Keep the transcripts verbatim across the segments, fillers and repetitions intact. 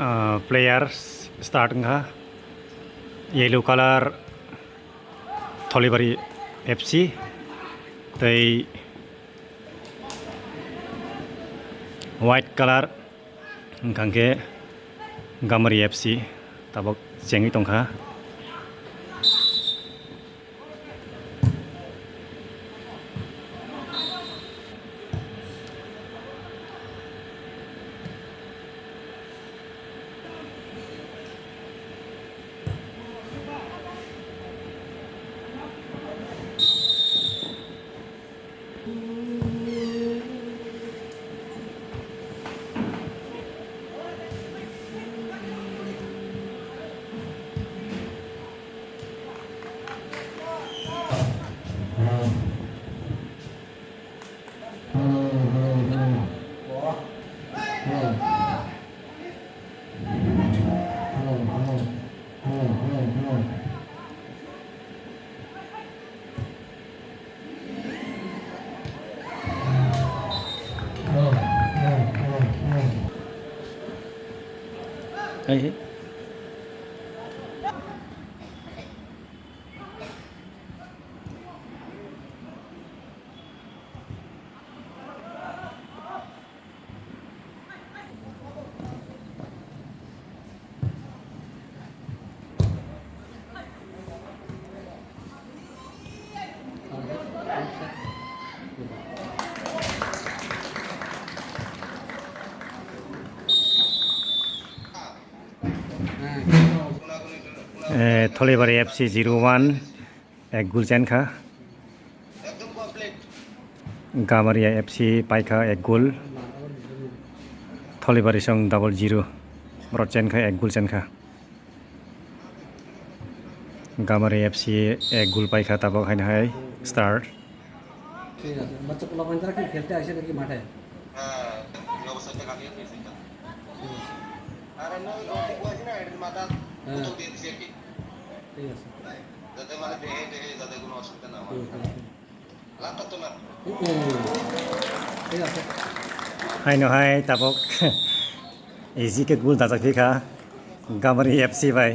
Ah, players start wngkha. Yellow colour Tholibari F C tei white colour wngkha khe Gamari F C tabok chengwi tongkha. Hey, hey. Eh, Tholibari F C zero one, ek goal chenkha. Gamaria F C paikha ek goal. Tholibari song double zero. Borok chenkha ek goal chenkha. Gamaria F C ek goal paikha tabok haino hai start. ঠিক আছে। বাচ্চা পোলাপান তারা কি খেলতে আসে নাকি মাঠে? হ্যাঁ, এই অবস্থাটা কাটিয়ে দিয়েছে এটা। ঠিক আছে। আর এমনি ওই গল্প আছে না, এটার মাথা হ্যাঁ। বোতল দিয়ে দিছে আর কি। ঠিক আছে। যাতে মানে দেহে টেহে যাতে কোনো অসুবিধা না হয়। হুম, হুম, হুম। লাতটা তো না। হুম, হুম, হুম। ঠিক আছে। Haino hai tabok easy khe goal dajak phi kha Gamari F C bai.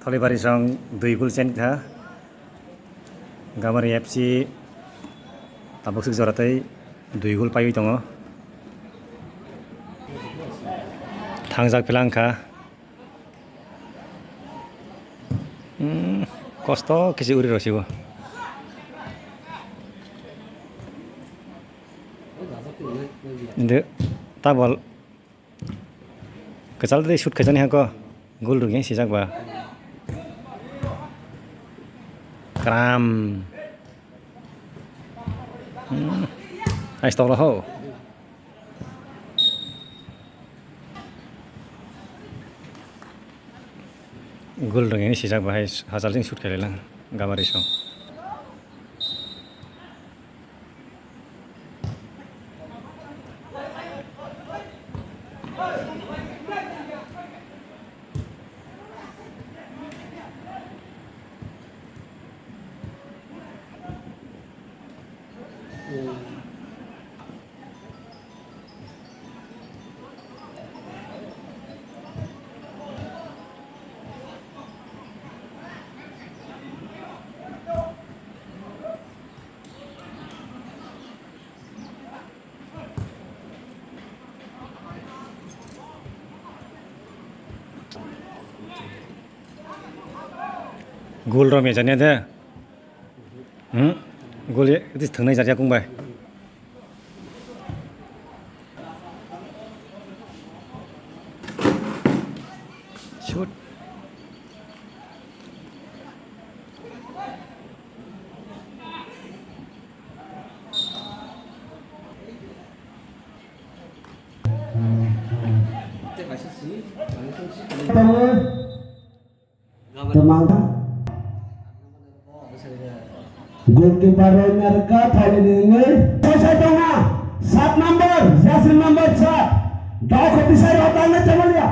Tholibari song dui goal chen kha. Gamari F C tabuk suk jora tei dui goal paiwi tongo. Thangjak philang kha. Hmm, kosto kisi uri rosibo. Inde tabol. Kwchal tei shoot khaijani hako. Goal rwgwi sijak ba. Kram. Hmm. Ais tokla ho. Goal rwgwi sijak ba hai hachal jing shoot khailailang. Gamari song. Goal rw mechaniya de. Hmm? Goal ye, it is thangnai jat yakung bai. Shoot. Goalkeeper rok narwkha, thani nini. Sosa tongo, sat number, jersey number sat. Dao khoti sai rok tangna chabalia.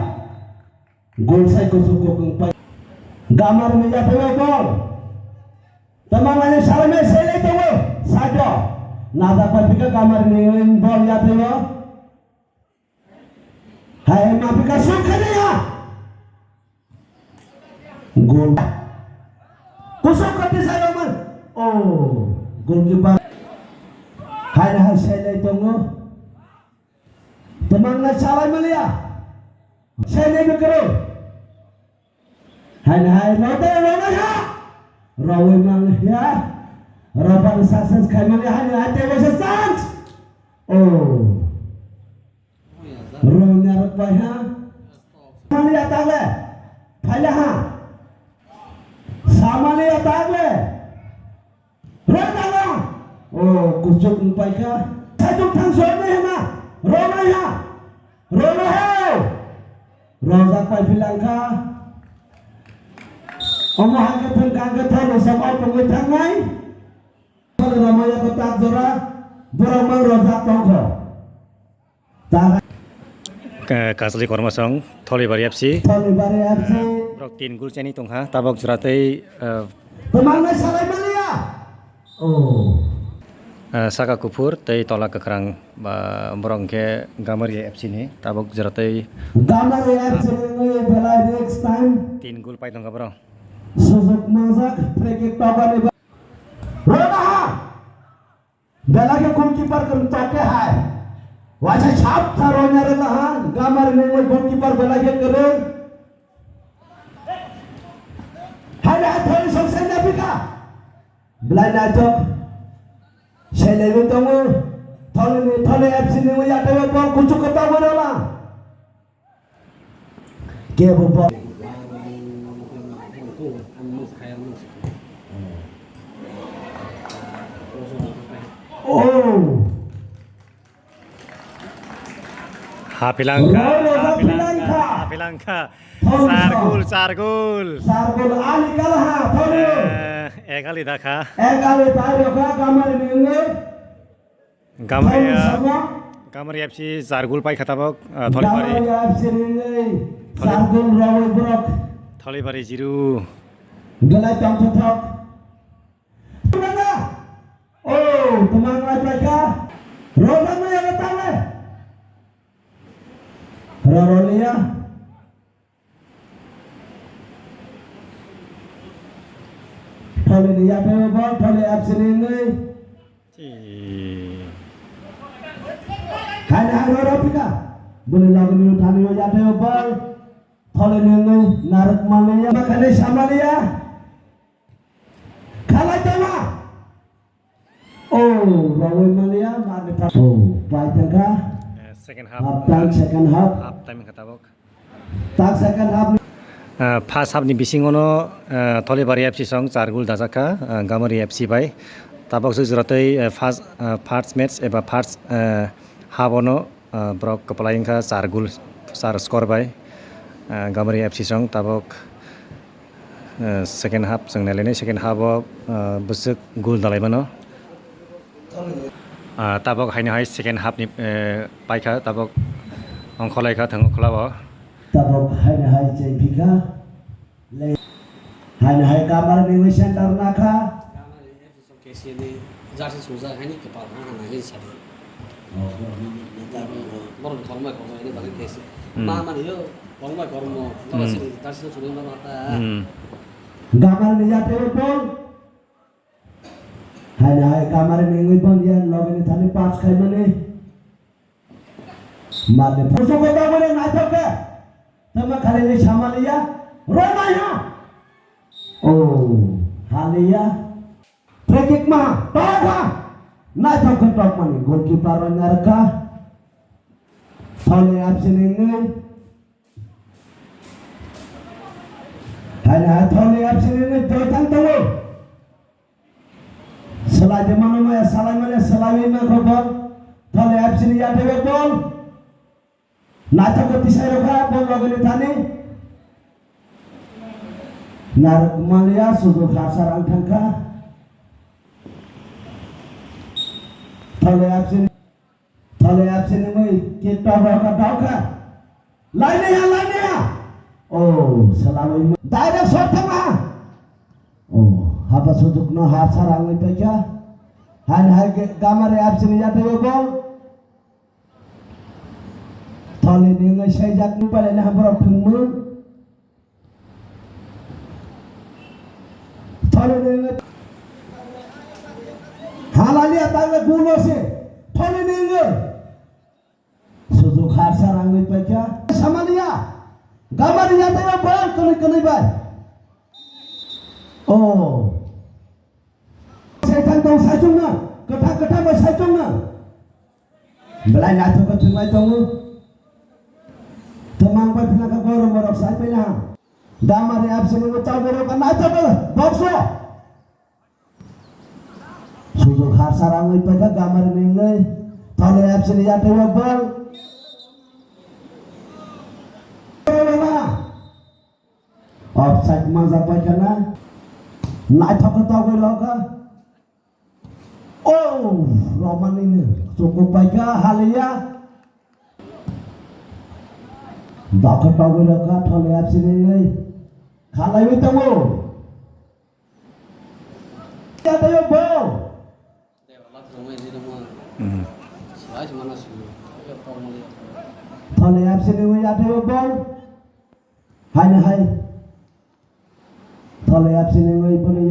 Goal sai kuchuk kukwng pai. Gamar ni yathai o ball. Tamang ani salame selai tongo. Side o. Najak pai phika Gamar ni ball yathai o. Hai ma pika suk khaina ya. Gol. Kusuk kati sai roman. Oh, goalkeeper. Hai na hai sai lai tongo. Temang na salai malia. Sai lai bekero. Hai na hai rote rote ha. Rawi mang ya. Rapan success khai mang ya hai na hai tebo se chance. Oh. Rwngya rwkbai ha. Samani ya tagle. Phaila ha. Samani ya tagle. Rwngya. O kuchuk wngpai kha. Thaichuk thang soi nai hema. Rwnai ha. Rwno he. Rwjak pai philangkha. Omo hai khe thang kha khe thang no samai tongwi thangnai. Ramaya ko tak jora. Borok mang rwjak tongkho. Ka-, Kajali Kormasong, Tholibari F C. Tholibari F C. Borok tin gol chani tongkha, tabok jora tei, eh, Temangnai salai maliya. Oh. Eh, saka kuphur tei tola kwkhwrang, ba, borok hwnkhe Gamari F C ni, tabok jora tei Gamari F C ni belai next time. Tin gol pai tongkha borok. Sujok manjak, free kick tokani ba-, Ronaha! Belai khe goalkeeper kwrwng tok khe hai. Waisa sap tha ronya rwla ha, Gamari ni wngwi goalkeeper belai khe kwrwng. Hai hai thani sok sai na phika. Belai naithok. Sai laiwi tongo. Thani ni, Thani F C ni wngwi yathai o ball kuchuk kwtal bo rwla. Kebo ball. Oh. Hapilangkha, Roro hapilangkha, hapilangkha. Thon Char thon. Gol, char gol. Char gol, ali kalaha, thon. Eh, ek ali dakha. Ek ali bai rokha, Gamari ni wngwi. Gamari, Thani ah, sama. Gamari F C char gol pai kha tabok, ah, Tholibari. Gamari F C ni nai Tholi-, char gol rawi borok. Tholibari zero. Belai tongthothok. Mana? Oh, tumang lai pai kha. Roja maya le tale. Roro liya. Thole ni yaphai o ball, Thole F C ni wngwi. Chi. Hai na hai roro phika. Bini logi ni thani o yaphai o ball. Thole ni wngwi narwk maliya. Makhani samaliya. Khalai tama. Oh, rawi maliya, mani pa-, oh, pai thangkha. Eh, second half. Half time, second half. Half time wngkha tabok. Tak second half ni. Eh, first half ni bisingo no, eh, Tholibari F C song char gol dajak kha, eh, Gamari F C bai. Tabok se jora tei, eh, first, eh, first match eba first, eh, half o no, ah, borok kwplai wngkha char gol, char score bai, ah, Gamari F C song tabok, ah, second half chwng nailainai, second half o, ah, bwswk gol dalai mano. Ah, tabok haino hai second half ni, eh, paikha tabok ongkholaikha thwng okhla o. Tabok haino hai chengphikha. Le-, haino hai Gamari ni center nakha. K C A ni jersey sujak haini kwpal ha hwnwi sadi. Oh, borok ni neta, borok ni. Borok ni kormo kormo ini bagwi K C A. Hmm. Ma mani yo kormo kormo, hmm, jersey sujak ma mata. Hmm. Gamari ni yathai o ball. Haini hai Gamari ni wngwi ball ya logi ni thani pass khai mani. Mane phoso ko tabore naithok khe. Tama khali ni samaliya. Romaiha. Oh, haliya. Free kick ma. Tokha. Naithok khe tokmani. Goalkeeper rok narwkha. Thole F C ni wngwi. Hai na Thole F C ni wngwi twi thang tongo. Salai de mano maya, salai maya, salai maya kho ball. Thole F C ni yathai o ball. Naithok khe tisai rokha ball logini thani. Narwk maliya sudu khasar ang thangkha. Thole F C ni Thole F C ni mui kick tokra ka daukha. Lainaiha, lainaiha. Oh, salai mui direct shot thangma. Oh, haba suduk no ha sarangwi paikha. Hain hai ke Gamari F C ni yathai o ball. Tholi ni wngwi saijak ni pale na borok thwngmung. Tholi ni wngwi halali atai le gulo se. Tholi ni wngwi. Sujuk harsa rangwi paikha. Samania. Gamari yatai o bol kwnwi kwnwi bai. Oh. Saithang tong saichung na. Kwthang kwthang bai saichung na. Belai naithok khe thwnglai tongo. Twmang bai phina khe gorom borok sai paina. Gamari F C ni bo chao borok naithok khe box o. Sujuk harsa rangwi paikha Gamari ni wngwi. Tholi F C ni yatai o bol. Offside manjak paikha na. Naithok khe togwi rokha. Oh, Romani ni chukuk paikha haliya. Dokha togwi rokha Tholi F C ni wngwi. Khalaiwi tongo. Yatai o bo. Hmm. Tholi F C ni wngwi yatai o bo. Haino hai. Tholi F C ni wngwi boni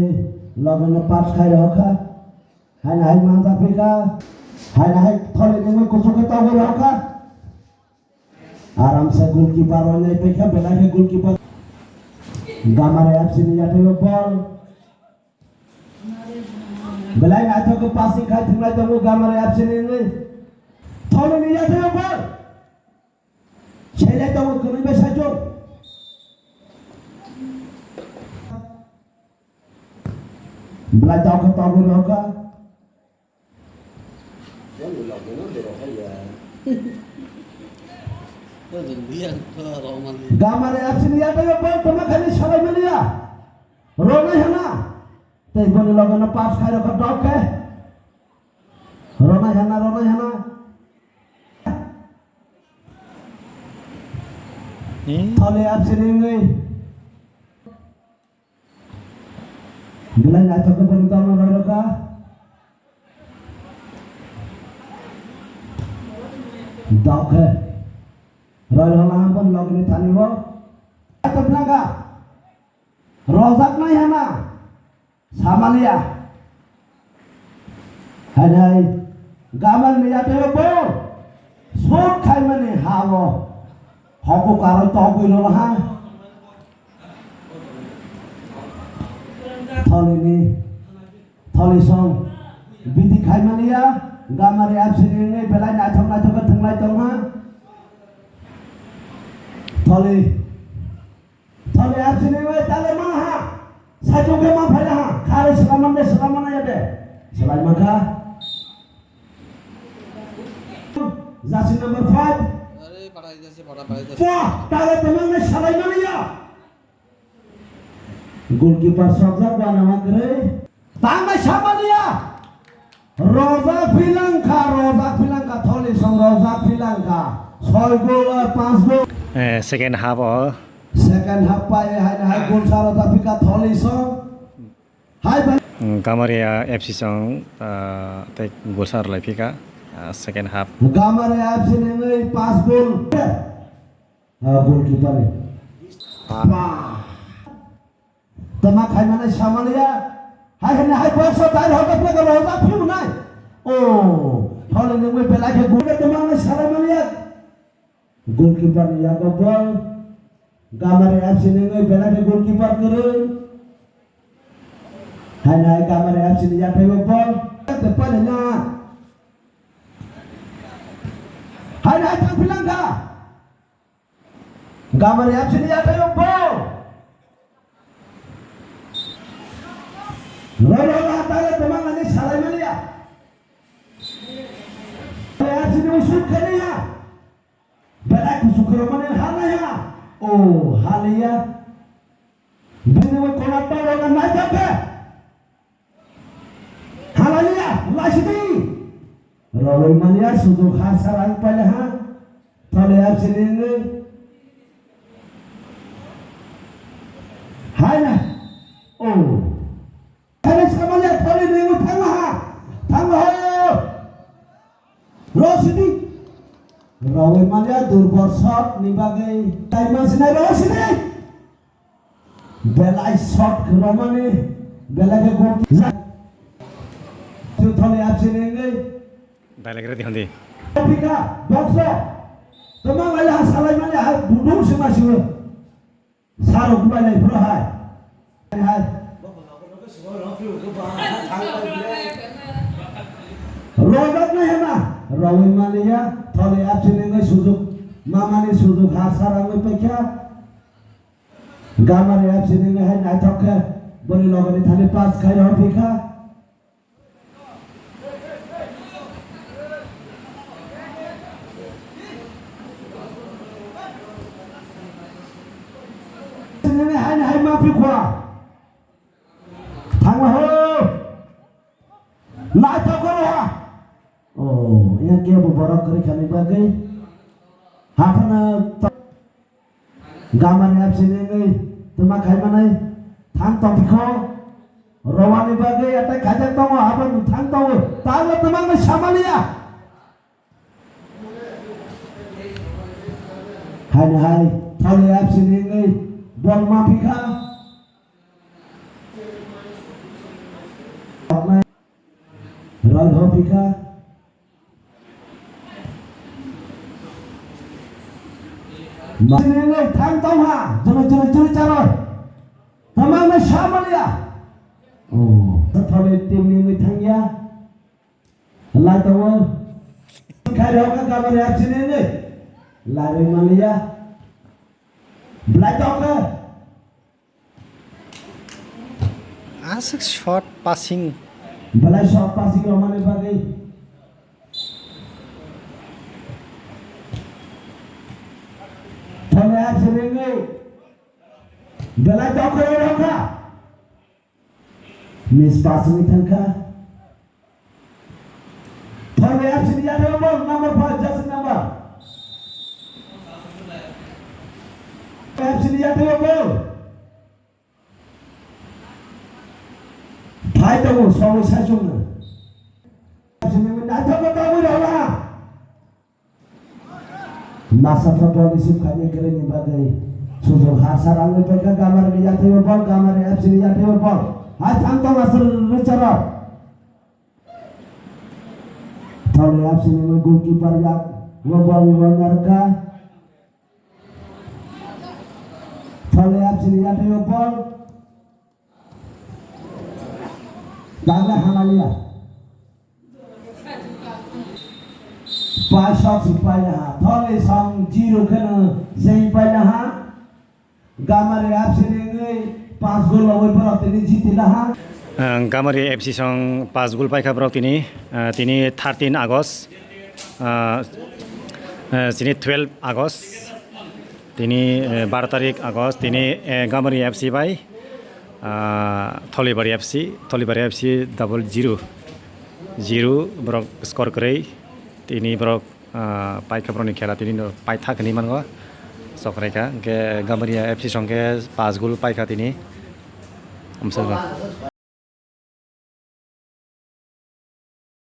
loge no pass khai rokha. Haino hai manjak phika. Haino hai Tholi ni wngwi kuchuk khe togwi rokha. Aramse goalkeeper rwnai paikha, belai khe goalkeeper. Gamari F C ni yatai o bol. Belai naithok khe passing khai thwnglai tongo Gamari F C ni wngwi. Tholi ni yatai o bol. Selai tongo kwnwi bai saichung. Belai tao khe togwi rokha. Gamari F C ni yatai o bol tongma khaini salai maliya. Ronai hana. Tei boni loge no pass khai rokha dok khe. Ronai hana, ronai hana. Hmm. Tholi F C ni wngwi. Belai naithok khe boni tongma roi rokha. Dok khe. Roi rokha boni loge ni thani o. Naithok nangkha. Rojak nai hana. Samaliya. Hai hai. Gamari ni yatai o bo. Sot khaimani ha o. Hoku karoi togwi rw ha. Tholi ni. Tholi song. Bidi khaimaliya. Gamari F C ni wngwi belai naithok naithok khe thwnglai tong ha. Tholi. Tholi F C ni wngwi tale ma ha. Saichung khe ma phaila ha. Khare swlaimande swlaimana ya de. Swlaima kha. Jersey number five. Are, parai jase, parai, parai jase. Pah, tale tamang ne swlaimani ya. Goalkeeper sokjak ba nama kwrwi. Tangnai samaliya. Rojak philangkha, rojak philangkha, Tholi song rojak philangkha. Soi goal, ah, panch goal. Eh, second half o. Second half pai, hai, hai, goal sa rojak phika Tholi song. Hai, bai. Mm, Gamaria F C song, ah, tei goal sa rwlai phika, ah, second half. Gamaria F C ni wngwi panch goal. Ah, goalkeeper ni. Pa. Tama khai manai samaliya. Hai hene hai box o tai rok phek rojak phim nai. Oh, Tholi ni wngwi belai khe goal tama nai salai maliya. Goalkeeper ni yago ball. Gamaria F C ni wngwi belai khe goalkeeper kwrwi. Hai nai Gamaria F C ni yathai o ball. Te pale na. Hai nai thang philangkha. Gamaria F C ni yathai o ball. Roi roi ha tale tama nani salai maliya. F C ni usuk khani ya. Belai kusu kwrwngmani halaiha. O, halaiya. Bini bo konak toro na nai jakhe. Halaiya, laisidi. Roroi maliya, sujuk ha sarang paile ha. Thole F C ni wngwi. Hai na. O. Thani samaliya thani nini thangma ha. Thangma ho. Rosidi. Ro Owi manya durbor shot ni bagwi tai ma sinai ba sini. Belai shot romani belai ke gol. Thoni F C ni ngai. Belai ke ready hondi. Pika box. Tama ngai ha salai manya ha budung sima siwe. Sarok bai lai phuru hai. Hai. Rojak nai hema. Rawi maliya. Thole F C ni ngai sujuk. Mamani sujuk ha sarangwi paikha. Gamari F C ni ngai hai naithok khe. Boni logoni thani pass khai rw phikha. Nini hai hai ma pi khwa. Thangma ho. Naithok khe ha. Oh, yang ke bo borok kri khani bagwi. Haphana. Gamari F C ni wngwi twma khai manai thang tong kho. Rowani bagwi atai khaijak tongo, abo thang tongo. Talo twmangno samaliya. Haini hai, Thole F C ni wngwi bol ma phikha. Roi ho phikha. Nini thang tong ha, juni juni juni charoi. Tamang na samaliya. Oh, thole team ni ngi thang ya. Lai tongo. Khai rok ka Gamari F C ni ngi. Lai roi maliya. Blai tok ka. Aswk short passing. Belai short passing romani bagwi. Thole F C ni wngwi. Belai dokhorwi rokha. Miss pass wngwi thangkha. Thole F C ni yatheo bol number five, jersey number. F C ni yatheo bol. Phai tongo, sogwi saichungno. F C ni naithok tabwi rwla. Masa football receive khaina kwrwini bagwi sujok harsa rangwi paikha Gamari ni yatheo bol, Gamari F C ni yatheo bol. Hai thang tongo aswk Richard. Thole F C ni goalkeeper yak, o bol rwna rwkha. Thole F C ni yatheo bol. Dagla hamaliya. Pai shot si pai ha. Thole song zero kheno seng pai ha. Gamari F C ni wngwi pass goal logwi borok tini jiti laha. Ang Gamari F C song pass goal paikha borok tini, ah, tini thirteen August, ah, ah, tini twelve August, tini, eh, baro tarik August, tini, eh, Gamari F C bai, ah, Tholibari F C, Tholibari F C double zero, zero borok score kwrwi, tini borok Ah, paikha borokni khela tini no paitha hinwi mango. Sokraikha, hwnkhe Gamari F C song khe pass goal paikha tini. Amsajak.